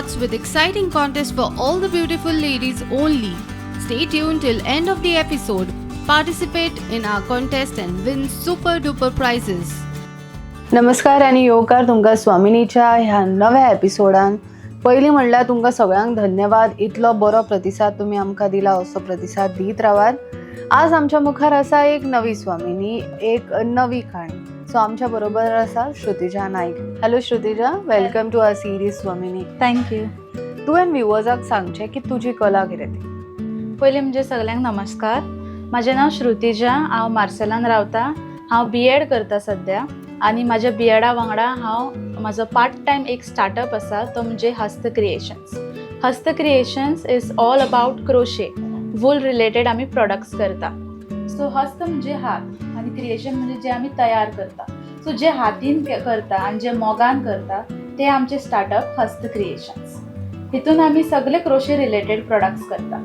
starts with exciting contest for all the beautiful ladies only. Stay tuned till end of the episode. Participate in our contest and win super duper prizes. नमस्कार आनी येवकार तुमकां स्वामिनीच्या ह्या नव्या एपिसोडान. पयलीं म्हणल्यार तुमकां सगळ्यांक धन्यवाद. इतलो बरो प्रतिसाद तुमी आमकां दिला, असो प्रतिसाद दीत रावात. आज आमच्या मुखार आसा एक नवी स्वामिनी, एक नवी काणी. सो आमच्या बरोबर आसा Shrutija Naik. Hello Shrutija, welcome to our series Swamini. Thank you. तुवें व्युवर्साक सांगचें की तुजी कला कितें ती. पयलीं म्हणजे सगल्यांक नमस्कार. म्हाजें नांव श्रुतिजा, हांव मार्सेलान रावता. हांव बी एड करता सद्या आनी म्हाज्या बी एडा वांगडा हांव म्हाजो पार्ट टायम एक स्टार्टअप आसा, तो म्हणजे Hasta creations. Hasta creations is all about crochet, wool related आमी प्रोडक्ट्स करता. सो हस्त म्हणजे हात आनी क्रिएशन म्हणजे जे आमी तयार करता. सो जे हातीन करता आनी जे मोगान करता ते आमचे स्टार्टअप हस्त क्रिएशन्स. हितून आमी सगळे क्रोशे रिलेटेड प्रोडक्ट्स करता.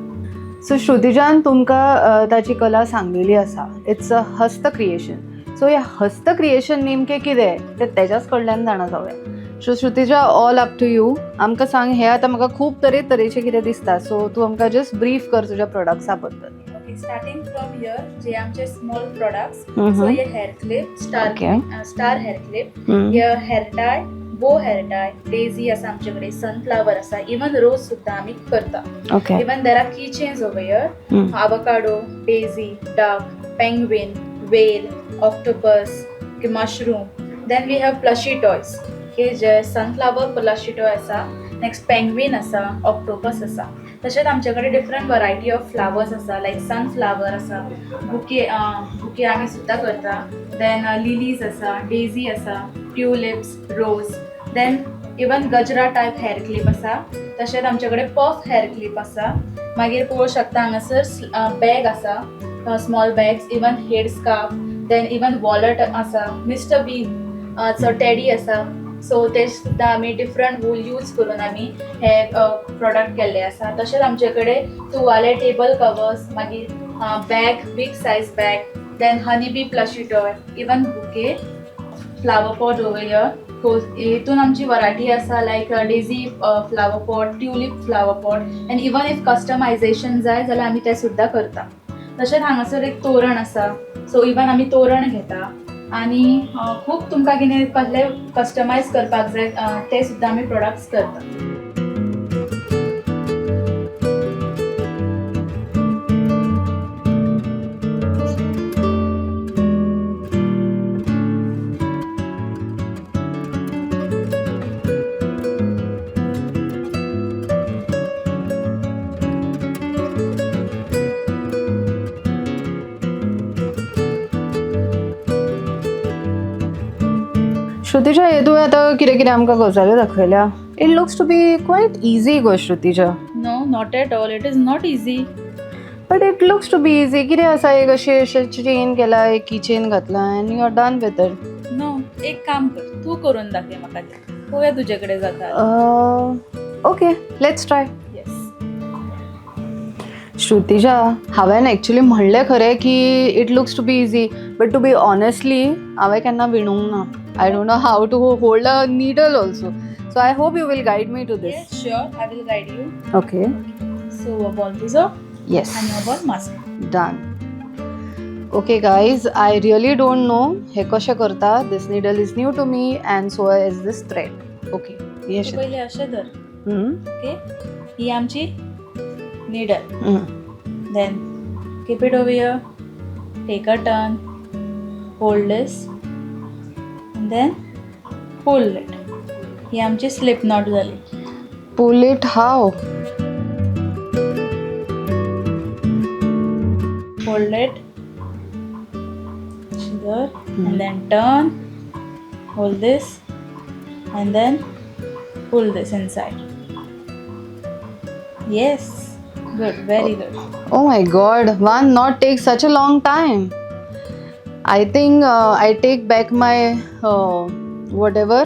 सो श्रुतिजान तुमकां ताची कला सांगलेली आसा. It's a Hasta creation. So हे हस्त क्रिएशन नेमकें कितें तें तेज्याच कडल्यान जाणा जावया. So Shrutija, all up to you. आमकां सांग, हे आतां म्हाका खूब तरे तरेचे कितें दिसता, सो तूं आमकां जस्ट ब्रीफ कर तुज्या प्रोडक्ट्सा बद्दल. ओके, स्टार्टिंग फ्रॉम here जे आमचे स्मॉल प्रोडक्ट्स. सो हे hair clip, star star hair clip, हे hair tie, bow hair tie, daisy आसा आमचे कडेन, सनफ्लावर आसा, इवन रोज सुद्दां आमी करता. Even there are key chains over here, avocado, daisy, duck, penguin, whale, octopus, mushroom. Then we have plushy toys. Okay, जे sunflower plushy toy आसा, next penguin आसा, ऑक्टोपस आसा. तशेंच आमचे कडेन डिफरंट वरायटी ऑफ फ्लावर्स आसा, लायक सनफ्लावर आसा, bouquet bouquet आमी सुद्दां करता. Then lilies आसा, डेजी आसा, tulips, rose, then even gajra type hair clip आसा. तशेंच आमचे कडेन पफ हेअर क्लिप आसा. मागीर पळोवंक शकता हांगासर बॅग आसा, small bags, even head scarf, then even wallet आसा, मिस्टर बीन चो टॅडी आसा. सो ते सुद्दां आमी डिफरंट वूल यूज करून आमी हे प्रोडक्ट केल्ले आसा. तशेंच आमचे कडेन तुवाले, टेबल कवर्स, मागीर bag, big size bag, then honey bee plushy toy, even bouquet, flower pot over here. हितून आमची वरायटी आसा, like daisy flower pot, tulip flower pot, and even if customization जाय जाल्यार आमी तें सुद्दां करता. तशेंच हांगासर एक तोरण आसा. सो इवन आमी तोरण घेता आनी खूब तुमकां कितें कसलें कस्टमायज करपाक जाय, ते सुद्दां आमी प्रोडक्ट्स करता. श्रुतिजा, हे तुवें आतां कितें कितें आमकां गजाल्यो दाखयल्या. It looks to be quite easy go Shrutija. No, not at all, it is not easy. But it looks to be easy. कितें आसा, एक अशें अशें चेन केला, एक की चेन घातला and you are done with it. No, एक काम कर, तूं करून दाखय म्हाका तें, पळोवया तुजे कडेन जाता. Okay, let's try. Yes. Shrutija, हांवें एक्चुली म्हणलें खरें की it looks to be easy, but to be honestly हांवें केन्ना विणूंक ना. I don't know how to hold a needle also, so I hope you will guide me to this. Yes, sure, I will guide you. Okay. So हो ball तुजो येस. आनी हो ball म्हाजो. Done. Okay guys, I really don't know हे कशें करता. This needle is new to me and so is this thread. Okay. तूं पयलीं अशें धर. ओके, ही आमची needle. Then keep it over here, take a turn, hold this and then pull it. ही आमची slip not जाली. Pull it how? Hold it धर and then turn, hold this and then pull this inside. Yes, good, very good. Oh my god, one knot takes such a long time. I think I take back my whatever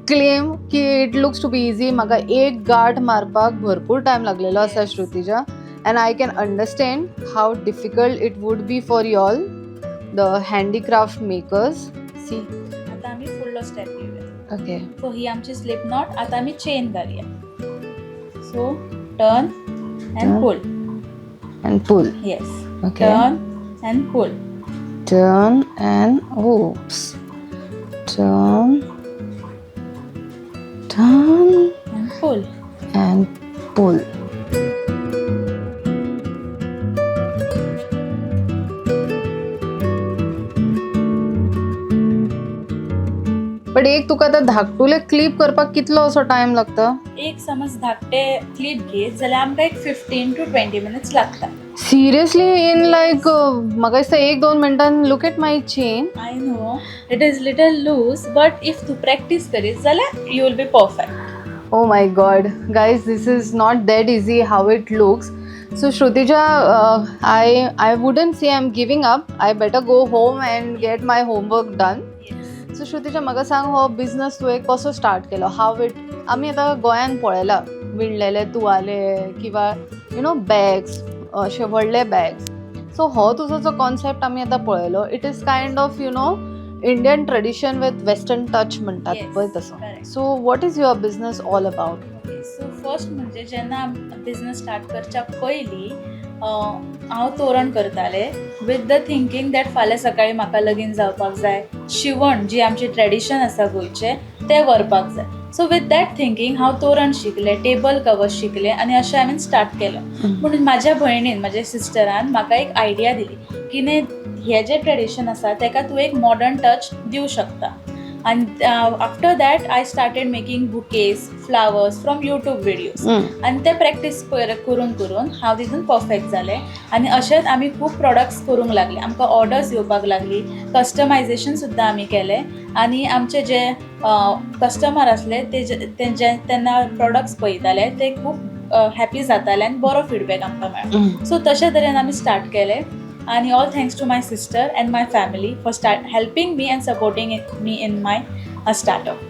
claim की it looks to be easy. म्हाका एक गांठ मारपाक भरपूर time लागलेलो आसा. Shrutija, and I can understand how difficult it would be for y'all, the handicraft makers. See. आता आमी फुडलो स्टेप घेवया. ओके. सो ही आमची स्लिप not. आता आमी चेन घालया. So turn and pull. And pull. Yes. Okay. Turn and pull. Turn and oops. Turn. Turn and pull. And pull. But एक तुका आतां धाकटुले क्लिप करपाक कितलो असो टायम लागता? एक समज धाकटे क्लिप घेत जाल्यार आमकां एक 15 टू 20 मिनट्स लागता. सिरियसली इन लायक म्हाका दिसता 1-2 मिनटान look at my chain. I know it is little loose, but if तूं प्रॅक्टीस करीत जाल्यार you will be perfect. Oh my god, guys, this is not that easy how it looks. So Shrutija, I wouldn't say I'm giving up. I better go home and get my homework done. So Shrutija, म्हाका सांग हो business तुवें कसो start केलो? How it आमी आतां गोंयान पळयला विणलेले तुवाले किंवा you know bags अशे व्हडले बॅग्स. सो हो तुजो जो कॉन्सेप्ट आमी आतां पळयलो, it is kind of you know Indian tradition with western touch म्हणटात पळय तसो. So what is your business all about? Okay, so first म्हणजे जेन्ना बिजनस स्टार्ट करच्या पयलीं हांव तोरण करतालें विथ the thinking that फाल्यां सकाळी म्हाका लगीन जावपाक जाय, शिवण जी आमची ट्रेडिशन आसा गोंयचें तें व्हरपाक जाय. सो विथ that thinking हांव तोरण शिकलें, टेबल कवर शिकलें आनी अशें हांवें स्टार्ट केलें. पूण म्हाज्या भयणीन, म्हाज्या सिस्टरान म्हाका एक आयडिया दिली की न्ही हें जें ट्रेडिशन आसा तेका तूं एक मॉडर्न टच दिवं शकता. आनी after that I started making bouquets, flowers from YouTube videos. आनी ते प्रॅक्टीस करून करून हांव तितून परफेक्ट जालें आनी अशेंच आमी खूब प्रोडक्ट्स करूंक लागले. आमकां ऑर्डर्स येवपाक लागली, कस्टमायजेशन सुद्दां आमी केलें आनी आमचे जे कस्टमर आसले ते जे तेन्ना प्रोडक्ट्स पळयताले ते खूब हॅपी जाताले आनी बरो फिडबॅक आमकां मेळ्ळो. सो तशे तरेन आमी स्टार्ट केलें आनी all thanks to my sister and my family for start helping me and supporting me in my startup.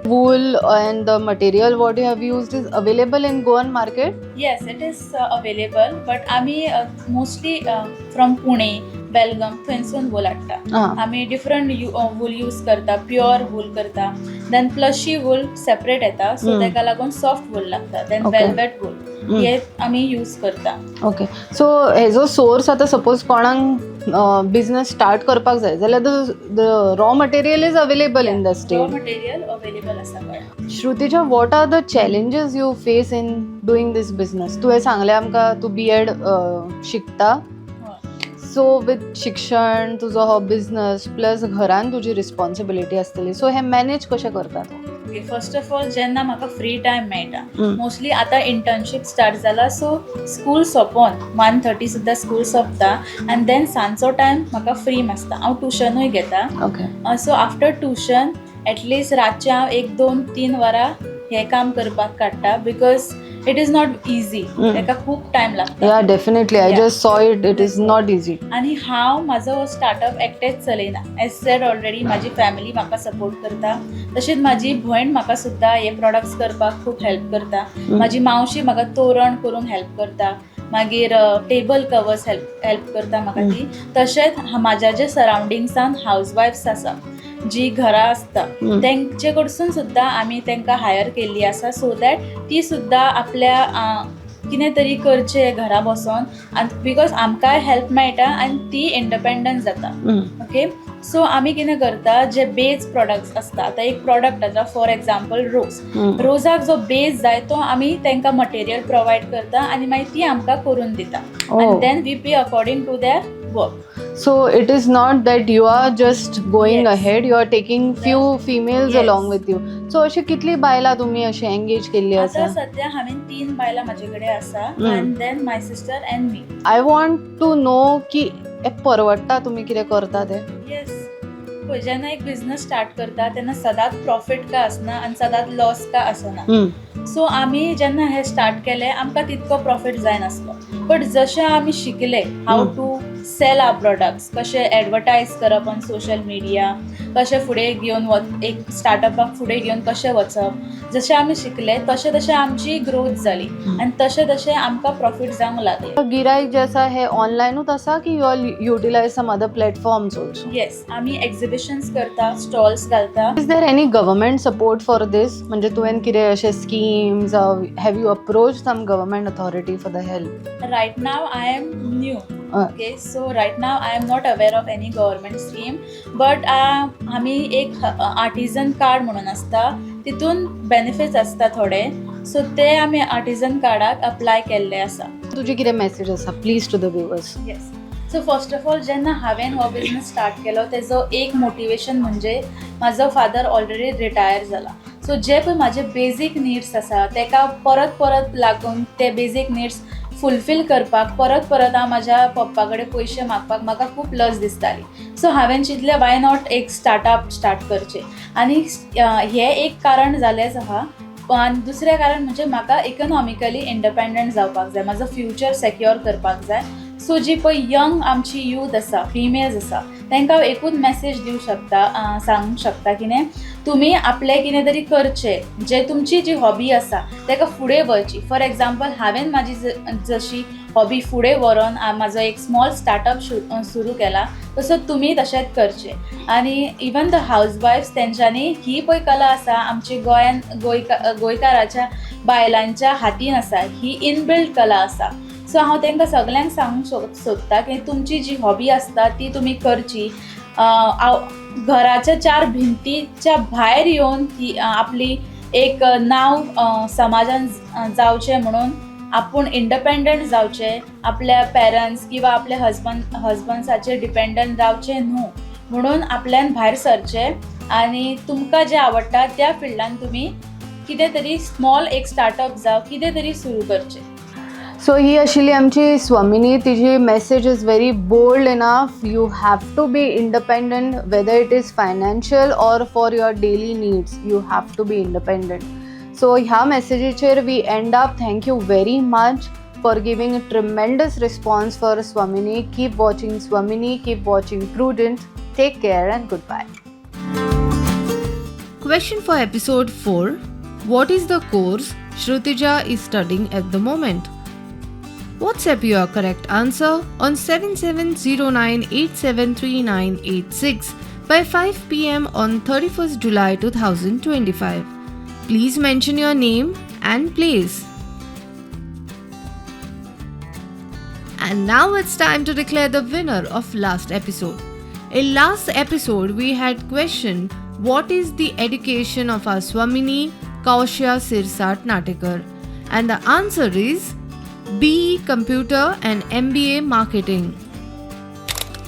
Wool and the material what you have used is available in Goan market? Yes, it is available, but आमी mostly from Pune, बेलगाम थंयसून वूल हाडटा. आमी different वूल use करता, pure वूल करता, then plushy वूल separate येता, so तेका लागून soft वूल लागता, then velvet वूल हे आमी यूज करता. ओके, सो हेजो सोर्स आतां सपोज कोणाक बिझनस स्टार्ट करपाक जाय जाल्यार the raw material is available in the state? Raw material available आसा गोंयांत. Shrutija, what are the challenges you face in doing this business? तुवें सांगलें आमकां तूं बी एड शिकता, सो विथ शिक्षण तुजो हो बिझनस प्लस घरान तुजी रिस्पॉन्सिबिलिटी आसतली, सो हें मॅनेज कशें करता तूं? ओके, फर्स्ट ऑफ ऑल जेन्ना म्हाका फ्री टायम मेळटा, मोस्टली आतां इंटर्नशीप स्टार्ट जाला, सो स्कूल सोंपोन 1:30 सुद्दां स्कूल सोंपता आनी देन सांजचो टायम म्हाका फ्री आसता. हांव ट्युशनूय घेता. सो आफ्टर ट्युशन एटलिस्ट रातचें हांव 1-2-3 वरां हें काम करपाक काडटा, because it is not easy, ताका खूब टायम लागता. Yeah, definitely. I just saw it, it is not easy. आनी हांव म्हाजो हो स्टार्टअप एकटेंच चलयना. एज सेड ऑलरेडी म्हाजी फॅमिली म्हाका सपोर्ट करता, तशीच म्हाजी भयण म्हाका सुद्दां हे प्रोडक्ट्स करपाक खूब हेल्प करता. म्हाजी मावशी म्हाका तोरण करूंक हेल्प करता, मागीर टेबल कवर्स हेल्प करता म्हाका ती. तशेंच म्हाज्या जे सरावंडिंग्सान हावज वायफ्स आसा जी घरा आसता तेंचे कडसून सुद्दां आमी तेंकां हायर केल्ली आसा, सो that ती सुद्दां आपल्या कितें तरी करचें घरा बसोन, आनी because आमकांय हेल्प मेळटा आनी ती इंडिपेंडंट जाता. ओके, सो आमी कितें करता, जे बेज प्रोडक्ट्स आसता, आतां एक प्रोडक्ट आसा फॉर एग्जाम्पल रोज, रोजाक जो बेज जाय तो आमी तांकां मटेरियल प्रोवायड करता आनी मागीर ती आमकां करून दिता, आनी then we pay according to their work. So it is not that you are just going ahead, you are taking few females along with you. So अशी कितली बायलां तुमी अशी एंगेज केल्ली आसा? आतां सद्या हांवें 3 बायलां म्हाजे कडेन आसा, and then my sister and me. I want to know की हे परवडटा तुमी कितें करता तें? येस, पळय जेन्ना एक बिजनस स्टार्ट करता तेन्ना सदांच प्रॉफीट का आसना आनी सदांच लॉस का आसना. सो आमी जेन्ना हें स्टार्ट केलें आमकां तितको प्रॉफीट जायनासलो, बट जशें आमी शिकले how to sell our products, कशें एडवर्टायज करप ऑन सोशल मिडिया, कशें फुडें घेवन वच एक स्टार्टअपाक फुडें घेवन कशें वचप, जशें आमी शिकले तशें तशें आमची ग्रोथ जाली आनी तशें तशें आमकां प्रॉफीट जावंक लागलें. गिरायक जे आसा हे ऑनलायनूच आसा की you all utilize some other platforms also? Yes, आमी एक्झिबिशन्स करता, स्टॉल्स घालता. Is there any government support for this? म्हणजे तुवें कितें अशें schemes, have you approach some government authority for the help? Right now I am new. Okay, so right now I am not aware of any government scheme, but आमी एक artisan card म्हणून आसता, तितून benefits आसता थोडे, so ते आमी artesian कार्डाक apply केल्ले आसा. तुजी कितें मॅसेज आसा please to the viewers? Yes, so first of all जेन्ना हांवें हो बिजनस स्टार्ट केलो तेजो एक मोटिवेशन म्हणजे म्हाजो फादर ऑलरेडी रिटायर जाला, सो जे पळय म्हाजे बेजीक निड्स आसा तेका परत परत लागून ते बेजीक निड्स फुलफील करपाक परत परत हांव म्हाज्या पप्पा कडेन पयशे मागपाक म्हाका खूब लज दिसताली. सो हांवें चिंतलें why not एक स्टार्टअप स्टार्ट करचें, आनी हें एक कारण जालेंच आहा. आनी दुसरें कारण म्हणजे म्हाका इकनॉमिकली इंडिपेंडंट जावपाक जाय, म्हाजो फ्युचर सेक्युअर करपाक जाय. सो जी पळय यंग आमची यूथ आसा, फिमेल्स आसा, तांकां हांव एकूच मॅसेज दिवंक शकता, सांगूंक शकता कितें तुमी आपलें कितें तरी करचें, जे तुमची जी हॉबी आसा ताका फुडें व्हरची. फॉर एग्जाम्पल हांवें म्हाजी जशी हॉबी फुडें व्हरोन म्हाजो एक स्मॉल स्टार्टअप सुरू केला, तसो तुमी तशेंच करचें. आनी इवन the house वायफ्स तेंच्यांनी ही पळय कला आसा आमची गोंयान गोंयकाराच्या बायलांच्या हातीन आसा, ही इनबिल्ट कला आसा. सो हांव तांकां सगल्यांक सांगूंक सोदता की तुमची जी हॉबी आसता ती तुमी करची, घराच्या चार भिंतीच्या भायर येवन ही आपली एक नांव समाजान जावचें म्हणून आपूण इंडिपेंडंट जावचें, आपल्या पेरंट्स किंवा आपल्या हजबंड्साचेर डिपेंडंट रावचें न्हू म्हणून आपल्यान भायर सरचें आनी तुमकां जें आवडटा त्या फिल्डान तुमी कितें तरी स्मॉल एक स्टार्टअप जावं कितें तरी सुरू करचें. सो ही आशिल्ली आमची स्वामिनी. तिजी message is very bold enough. You have to be independent, whether it is financial or for your daily needs, you have to be independent. So ह्या मॅसेजीचेर we end up. Thank you very much for giving a tremendous response for Swamini. Keep watching Swamini, keep watching Prudent. Take care and goodbye. Question for episode 4. What is the course Shrutija is studying at the moment? WhatsApp your correct answer on 7709873986 by 5 p.m. on 31st July 2025. Please mention your name and place. And now it's time to declare the winner of last episode. In last episode, we had questioned what is the education of our Swamini Kaushya Sirsat Natekar? And the answer is BE Computer and MBA Marketing.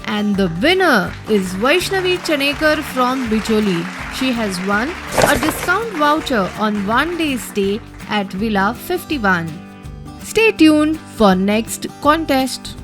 And the winner is Vaishnavi Chanekar from Bicholi. She has won a discount voucher on 1 day stay at Villa 51. Stay tuned for next contest.